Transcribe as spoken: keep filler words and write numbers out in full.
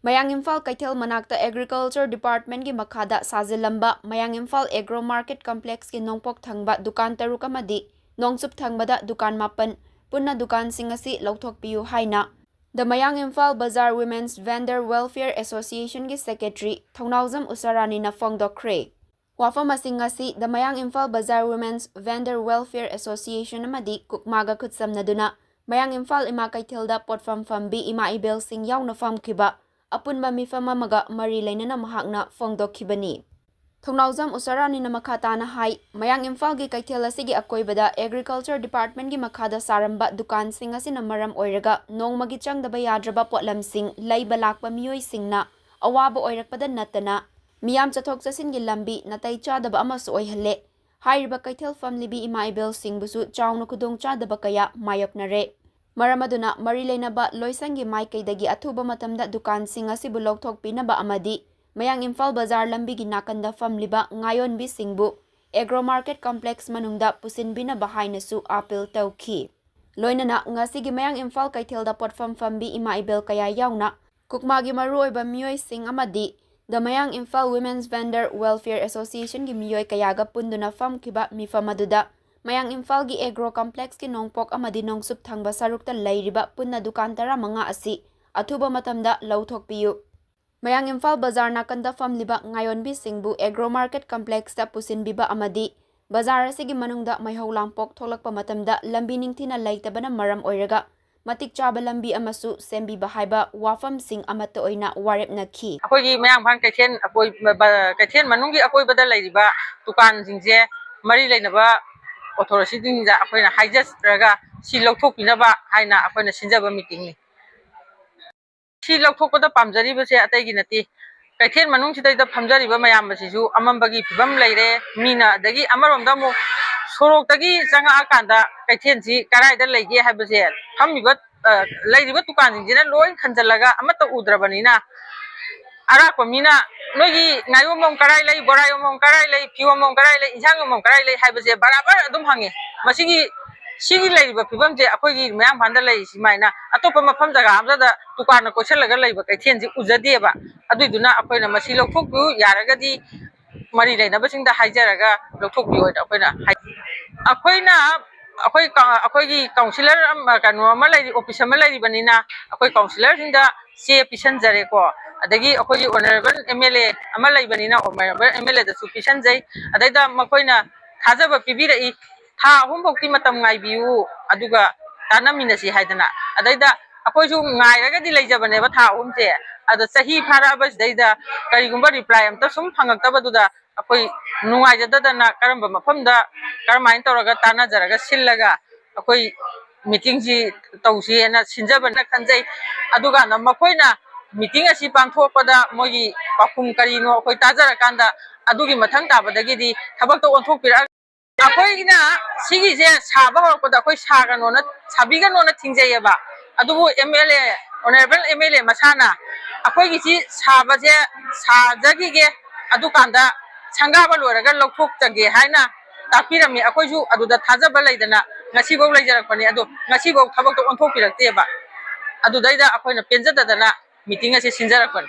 ꯃꯌꯥꯡ ꯏꯝꯐꯥꯜ ꯀꯩꯊꯦꯜ ꯃꯅꯥꯛꯇ Agriculture Departmentꯀꯤ ꯃꯈꯥꯗ ꯁꯥꯖꯤꯜꯂꯝꯕ ꯃꯌꯥꯡ ꯏꯝꯐꯥꯜ Agro Market Complexꯀꯤ ꯅꯣꯡꯄꯣꯛ ꯊꯪꯕ ꯗꯨꯀꯥꯟ ꯇꯔꯨꯛ ꯑꯃꯗꯤ ꯅꯣꯡꯆꯨꯞ ꯊꯪꯕꯗ ꯗꯨꯀꯥꯟ ꯃꯥꯄꯟ, ꯄꯨꯟꯅ ꯗꯨꯀꯥꯟꯁꯤꯡ ꯑꯁꯤ ꯂꯧꯊꯣꯛꯄꯤꯌꯨ ꯍꯥꯏꯅ The Mayang Imphal Bazar Women's Vendor Welfare Associationꯒꯤ Secretary ꯊꯧꯅꯥꯎꯖꯝ ꯎꯁꯥꯔꯥꯅꯤꯅ ꯐꯣꯡꯗꯣꯛꯈ꯭ꯔꯦ꯫ ꯋꯥꯐꯝꯁꯤꯡ ꯑꯁꯤ The Mayang Imphal Bazar Women's Vendor Welfare Association ꯑꯃꯗꯤ ꯀꯨꯛꯃꯥꯒ ꯈꯨꯠꯁꯝꯅꯗꯨꯅ ꯃꯌꯥꯡ ꯏꯝꯐꯥꯜ ꯏꯃꯥ ꯀꯩꯊꯦꯜꯗ ꯄꯣꯠꯐꯝ ꯐꯝꯕꯤ ꯏꯃꯥ ꯏꯕꯦꯜꯁꯤꯡ ꯌꯥꯎꯅ ꯐꯝꯈꯤꯕ ꯑꯄꯨꯟꯕ ꯃꯤꯐꯝ ꯑꯃꯒ ꯃꯔꯤ ꯂꯩꯅꯅ ꯃꯍꯥꯛꯅ ꯐꯣꯡꯗꯣꯛꯈꯤꯕꯅꯤ꯫ ꯊꯧꯅꯥꯎꯖꯝ ꯎꯁꯥꯔꯥꯅꯤꯅ ꯃꯈꯥ ꯇꯥꯅ ꯍꯥꯏ, ꯃꯌꯥꯡ ꯏꯝꯐꯥꯜꯒꯤ ꯀꯩꯊꯦꯜ ꯑꯁꯤꯒꯤ ꯑꯀꯣꯏꯕꯗ Agriculture Departmentꯀꯤ ꯃꯈꯥꯗ ꯁꯥꯔꯝꯕ ꯗꯨꯀꯥꯟꯁꯤꯡ ꯑꯁꯤꯅ ꯃꯔꯝ ꯑꯣꯏꯔꯒ ꯅꯣꯡꯃꯒꯤ ꯆꯪꯗꯕ ꯌꯥꯗ꯭ꯔꯕ ꯄꯣꯠꯂꯝꯁꯤꯡ ꯂꯩꯕ ꯂꯥꯛꯄ ꯃꯤꯑꯣꯏꯁꯤꯡꯅ ꯑꯋꯥꯕ ꯑꯣꯏꯔꯛꯄꯗ ꯅꯠꯇꯅ ꯃꯤꯌꯥꯝ ꯆꯠꯊꯣꯛ ꯆꯠꯁꯤꯟꯒꯤ ꯂꯝꯕꯤ ꯅꯥꯇꯩ ꯆꯥꯗꯕ ꯑꯃꯁꯨ ꯑꯣꯏꯍꯜꯂꯦ꯫ ꯍꯥꯏꯔꯤꯕ ꯀꯩꯊꯦꯜ ꯐꯝꯂꯤꯕꯤ ꯏꯃꯥ ꯏꯕꯦꯜꯁꯤꯡꯕꯨꯁꯨ ꯆꯥꯎꯅ ꯈꯨꯗꯣꯡꯆꯥꯗꯕ ꯀꯌꯥ ꯃꯥꯌꯣꯛꯅꯔꯦ꯫ ꯃꯔꯝ ꯑꯗꯨꯅ ꯃꯔꯤ ꯂꯩꯅꯕ ꯂꯣꯏꯁꯪꯒꯤ ꯃꯥꯏꯀꯩꯗꯒꯤ ꯑꯊꯨꯕ ꯃꯇꯝꯗ ꯗꯨꯀꯥꯟꯁꯤꯡ ꯑꯁꯤꯕꯨ ꯂꯧꯊꯣꯛꯄꯤꯅꯕ ꯑꯃꯗꯤ ꯃꯌꯥꯡ ꯏꯝꯐꯥꯜ ꯕꯖꯥꯔ ꯂꯝꯕꯤꯒꯤ ꯅꯥꯀꯟꯗ ꯐꯝꯂꯤꯕ ꯉꯥꯌꯣꯟꯕꯤꯁꯤꯡꯕꯨ Agro Market Complex ꯃꯅꯨꯡꯗ ꯄꯨꯁꯤꯟꯕꯤꯅꯕ ꯍꯥꯏꯅꯁꯨ ꯑꯥꯄꯤꯜ ꯇꯧꯈꯤ꯫ ꯂꯣꯏꯅꯅ ꯉꯁꯤꯒꯤ ꯃꯌꯥꯡ ꯏꯝꯐꯥꯜ ꯀꯩꯊꯦꯜꯗ ꯄꯣꯠꯐꯝ ꯐꯝꯕꯤ ꯏꯃꯥ ꯏꯕꯦꯜ ꯀꯌꯥ ꯌꯥꯎꯅ ꯀꯨꯛꯃꯥꯒꯤ ꯃꯔꯨꯑꯣꯏꯕ ꯃꯤꯑꯣꯏꯁꯤꯡ ꯑꯃꯗꯤ The Mayang Imphal Women's Vendor Welfare Associationꯒꯤ ꯃꯤꯑꯣꯏ ꯀꯌꯥꯒ ꯄꯨꯟꯗꯨꯅ ꯐꯝꯈꯤꯕ ꯃꯤꯐꯝ ꯑꯗꯨꯗ ꯃꯌꯥꯡ ꯏꯝꯐꯥꯜꯒꯤ Agro Complexꯀꯤ ꯅꯣꯡꯄꯣꯛ ꯑꯃꯗꯤ ꯅꯣꯡꯆꯨꯞ ꯊꯪꯕ ꯁꯔꯨꯛꯇ ꯂꯩꯔꯤꯕ ꯄꯨꯟꯅ ꯗꯨꯀꯥꯟ ꯇꯔꯥꯃꯉꯥ ꯑꯁꯤ ꯑꯊꯨꯕ ꯃꯇꯝꯗ ꯂꯧꯊꯣꯛꯄꯤꯌꯨ꯫ ꯃꯌꯥꯡ ꯏꯝꯐꯥꯜ ꯕꯖꯥꯔ ꯅꯥꯀꯟꯗ ꯐꯝꯂꯤꯕ ꯉꯥꯌꯣꯟꯕꯤꯁꯤꯡꯕꯨ Agro Market Complexꯇ ꯄꯨꯁꯤꯟꯕꯤꯕ ꯑꯃꯗꯤ ꯕꯖꯥꯔ ꯑꯁꯤꯒꯤ ꯃꯅꯨꯡꯗ ꯃꯩꯍꯧ ꯂꯥꯡꯄꯣꯛ ꯊꯣꯛꯂꯛꯄ ꯃꯇꯝꯗ ꯂꯝꯕꯤ ꯅꯤꯡꯊꯤꯅ ꯂꯩꯇꯕꯅ ꯃꯔꯝ ꯑꯣꯏꯔꯒ ꯃꯇꯤꯛ ꯆꯥꯕ ꯂꯝꯕꯤ ꯑꯃꯁꯨ ꯁꯦꯝꯕꯤꯕ ꯍꯥꯏꯕ ꯋꯥꯐꯝꯁꯤꯡ ꯑꯃꯠꯇ ꯑꯣꯏꯅ ꯋꯥꯔꯦꯞꯅꯈꯤ꯫ ꯑꯩꯈꯣꯏꯒꯤ ꯃꯌꯥꯡ ꯏꯝꯐꯥꯜ ꯀꯩꯊꯦꯜ ꯑꯀꯣꯏ-, ꯕ-, ꯀꯩꯊꯦꯜ ꯃꯅꯨꯡꯒꯤ ꯑꯀꯣꯏꯕꯗ ꯂꯩꯔꯤꯕ ꯗꯨꯀꯥꯟꯁꯤꯡꯁꯦ ꯃꯔꯤ ꯂꯩꯅꯕ authorityꯁꯤꯡꯗ ꯑꯩꯈꯣꯏꯅ ꯍꯥꯏꯖꯔꯒ ꯁꯤ ꯂꯧꯊꯣꯛꯄꯤꯅꯕ ꯍꯥꯏꯅ ꯑꯩꯈꯣꯏꯅ ꯁꯤꯟꯖꯕ meetingꯅꯤ꯫ ꯁꯤ ꯂꯧꯊꯣꯛꯄꯗ ꯄꯥꯝꯖꯔꯤꯕꯁꯦ ꯑꯇꯩꯒꯤ ꯅꯠꯇꯦ, ꯀꯩꯊꯦꯜ ꯃꯅꯨꯡꯁꯤꯗꯩꯗ ꯐꯝꯖꯔꯤꯕ ꯃꯌꯥꯝ ꯑꯁꯤꯁꯨ ꯑꯃꯝꯕꯒꯤ ꯐꯤꯕꯝ ꯂꯩꯔꯦ꯫ ꯃꯤꯅ, ꯑꯗꯒꯤ ꯑꯃꯔꯣꯝꯗ ꯑꯃꯨꯛ ꯁꯣꯔꯣꯛꯇꯒꯤ ꯆꯪꯉꯛꯑꯀꯥꯟꯗ ꯀꯩꯊꯦꯜꯁꯤ ꯀꯗꯥꯏꯗ ꯂꯩꯒꯦ ꯍꯥꯏꯕꯁꯦ ꯐꯝꯃꯤꯕ, ꯑ, ꯂꯩꯔꯤꯕ ꯗꯨꯀꯥꯟꯁꯤꯡꯁꯤꯅ ꯂꯣꯏ ꯈꯟꯖꯜꯂꯒ ꯑꯃꯠꯇ ꯎꯗ꯭ꯔꯕꯅꯤꯅ, ꯑꯔꯥꯛꯄ ꯃꯤꯅ "ꯅꯣꯏꯒꯤ ꯉꯥ ꯌꯣꯟꯐꯝ ꯀꯔꯥꯏ ꯂꯩ, ꯕꯣꯔꯥ ꯌꯣꯟꯐꯝ ꯀꯔꯥꯏ ꯂꯩ, ꯐꯤ ꯌꯣꯟꯐꯝ ꯀꯔꯥꯏ ꯂꯩ, ꯏꯟꯁꯥꯡ ꯌꯣꯟꯐꯝ ꯀꯔꯥꯏ ꯂꯩ?" ꯍꯥꯏꯕꯁꯦ ꯕꯔꯥꯕꯔ ꯑꯗꯨꯝ ꯍꯪꯉꯦ꯫ ꯃꯁꯤꯒꯤ ꯁꯤꯒꯤ ꯂꯩꯔꯤꯕ ꯐꯤꯕꯝꯁꯦ, ꯑꯩꯈꯣꯏꯒꯤ ꯃꯌꯥꯡ ꯏꯝꯐꯥꯜꯗ ꯂꯩꯔꯤꯁꯤ ꯁꯨꯃꯥꯏꯅ ꯑꯇꯣꯞꯄ ꯃꯐꯝ ꯖꯒꯥ ꯑꯃꯗ ꯗꯨꯀꯥꯟꯅ ꯀꯣꯏꯁꯜꯂꯒ ꯂꯩꯕ ꯀꯩꯊꯦꯜꯁꯤ ꯎꯖꯗꯦꯕ꯫ ꯑꯗꯨꯏꯗꯨꯅ ꯑꯩꯈꯣꯏꯅ ꯃꯁꯤ ꯂꯧꯊꯣꯛꯄꯤꯌꯨ, ꯌꯥꯔꯒꯗꯤ ꯃꯔꯤ ꯂꯩꯅꯕꯁꯤꯡꯗ ꯍꯥꯏꯖꯔꯒ ꯂꯧꯊꯣꯛꯄꯤꯌꯣꯅ ꯑꯩꯈꯣꯏꯅ ꯍꯥꯏ꯫ ꯑꯩꯈꯣꯏꯅ, ꯑꯩꯈꯣꯏ ꯀ-, ꯑꯩꯈꯣꯏꯒꯤ ꯀꯥꯎꯟꯁꯤꯂꯔ ꯑꯃ, ꯀꯩꯅꯣ ꯑꯃ ꯂꯩꯔꯤ, ꯑꯣꯐꯤꯁ ꯑꯃ ꯂꯩꯔꯤꯕꯅꯤꯅ, ꯑꯩꯈꯣꯏ ꯀꯥꯎꯟꯁꯤꯂꯔꯁꯤꯡꯗ ꯆꯦ ꯄꯤꯁꯟꯖꯔꯦꯀꯣ꯫ ꯑꯗꯒꯤ ꯑꯩꯈꯣꯏꯒꯤ ꯑꯣꯅꯔꯦꯕꯜ ꯑꯦꯝ ꯑꯦꯜ ꯑꯦ ꯑꯃ ꯂꯩꯕꯅꯤꯅ, ꯑꯣꯅꯔꯦꯕꯜ ꯑꯦꯝ ꯑꯦꯜ ꯑꯦꯗꯁꯨ ꯄꯤꯁꯟꯖꯩ꯫ ꯑꯗꯩꯗ ꯃꯈꯣꯏꯅ ꯊꯥꯖꯕ ꯄꯤꯕꯤꯔꯛꯏ, "ꯊꯥ ꯑꯍꯨꯝ ꯐꯥꯎꯇꯤ ꯃꯇꯝ ꯉꯥꯏꯕꯤꯌꯨ, ꯑꯗꯨꯒ ꯇꯥꯟꯅꯃꯤꯟꯅꯁꯤ" ꯍꯥꯏꯗꯅ꯫ ꯑꯗꯩꯗ ꯑꯩꯈꯣꯏꯁꯨ ꯉꯥꯏꯔꯒꯗꯤ ꯂꯩꯖꯕꯅꯦꯕ ꯊꯥ ꯑꯍꯨꯝꯁꯦ꯫ ꯑꯗꯣ ꯆꯍꯤ ꯐꯥꯔꯛꯑꯕꯁꯤꯗꯩꯗ ꯀꯔꯤꯒꯨꯝꯕ ꯔꯤꯄ꯭ꯂꯥꯏ ꯑꯝꯇ ꯁꯨꯝ ꯐꯪꯉꯛꯇꯕꯗꯨꯗ ꯑꯩꯈꯣꯏ ꯅꯨꯡꯉꯥꯏꯖꯗꯗꯅ ꯀꯔꯝꯕ ꯃꯐꯝꯗ ꯀꯔꯝꯍꯥꯏꯅ ꯇꯧꯔꯒ ꯇꯥꯟꯅꯖꯔꯒ ꯁꯤꯜꯂꯒ ꯑꯩꯈꯣꯏ ꯃꯤꯇꯤꯡꯁꯤ ꯇꯧꯁꯤꯅ ꯁꯤꯟꯖꯕꯅ ꯈꯟꯖꯩ꯫ ꯑꯗꯨꯀꯥꯟꯗ ꯃꯈꯣꯏꯅ ꯃꯤꯇꯤꯡ ꯑꯁꯤ ꯄꯥꯡꯊꯣꯛꯄꯗ ꯃꯣꯏꯒꯤ ꯄꯥꯎꯈꯨꯝ ꯀꯔꯤꯅꯣ ꯑꯩꯈꯣꯏ ꯇꯥꯖꯔꯀꯥꯟꯗ, ꯑꯗꯨꯒꯤ ꯃꯊꯪ ꯇꯥꯕꯗꯒꯤꯗꯤ ꯊꯕꯛꯇꯣ ꯑꯣꯟꯊꯣꯛꯄꯤꯔꯛꯑꯒ ꯑꯩꯈꯣꯏꯅ ꯁꯤꯒꯤꯁꯦ ꯁꯥꯕ ꯍꯧꯔꯛꯄꯗ ꯑꯩꯈꯣꯏ ꯁꯥꯒꯅꯣꯅ, ꯁꯥꯕꯤꯒꯅꯣꯅ ꯊꯤꯡꯖꯩꯌꯦꯕ꯫ ꯑꯗꯨꯕꯨ M L A, honourable M L A ꯃꯁꯥꯅ ꯑꯩꯈꯣꯏꯒꯤꯁꯤ ꯁꯥꯕꯁꯦ ꯁꯥꯖꯈꯤꯒꯦ, ꯑꯗꯨꯀꯥꯟꯗ ꯁꯪꯒꯥꯕ ꯂꯣꯏꯔꯒ ꯂꯧꯊꯣꯛꯆꯒꯦ ꯍꯥꯏꯅ ꯇꯥꯛꯄꯤꯔꯝꯃꯤ꯫ ꯑꯩꯈꯣꯏꯁꯨ ꯑꯗꯨꯗ ꯊꯥꯖꯕ ꯂꯩꯗꯅ ꯉꯁꯤꯐꯧ ꯂꯩꯖꯔꯛꯄꯅꯤ꯫ ꯑꯗꯣ ꯉꯁꯤꯐꯧ ꯊꯕꯛꯇꯣ ꯑꯣꯟꯊꯣꯛꯄꯤꯔꯛꯇꯦꯕ꯫ ꯑꯗꯨꯗꯩꯗ ꯑꯩꯈꯣꯏꯅ ꯄꯦꯟꯖꯗꯗꯅ ꯃꯤꯇꯤꯡ ꯑꯁꯤ ꯁꯤꯟꯖꯔꯛꯄꯅꯤ꯫